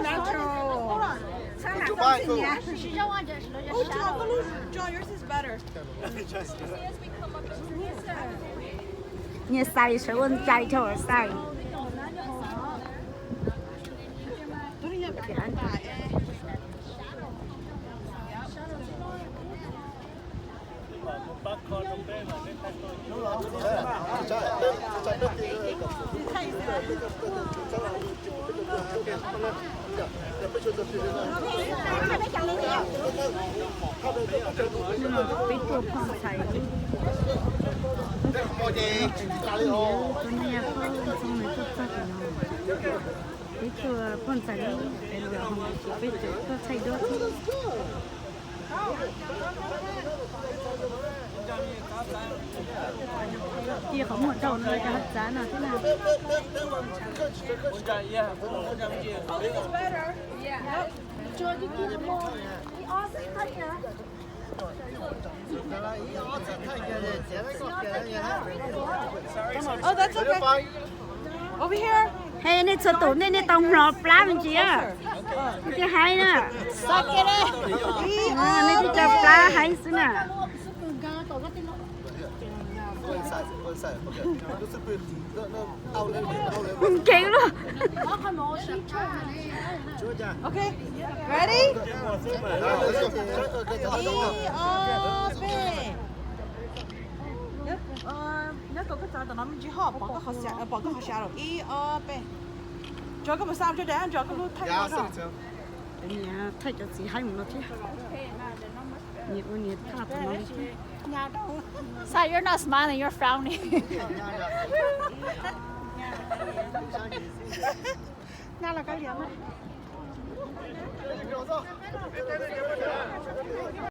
Natural. Hold on. Did you buy it? John, yours is better. Nyias xais sawv ua cai rau xais. Peb tuaj phoj ntxhais, tus niam pog ntxoog nws tuaj txog tim no. Peb tuaj phoj ntxhais, peb tuaj thaij duab. Cia qhov muag rau no cov txav no thiab na. Oh, that's okay. Over here. Hais nej txhua tus nej, nej tau mlov plab me ntsis, nej thiaj haib na. Nej twb cov plab haib xwb na. Nkees lawm. Okay, ready? Ib, ob, peb. Nyob tos koj txav tom no me ntsis ho pom koj qhov xya lawm. Ib, ob, peb. Nrog koj mus xa nrog dab nrog koj lub thaij no. Thaij cov txiv haib mus no thiab. Niam ua niam thaj tom no li thiab. Sai, you're not smiling, you're frowning. Nyab los kab liam mas.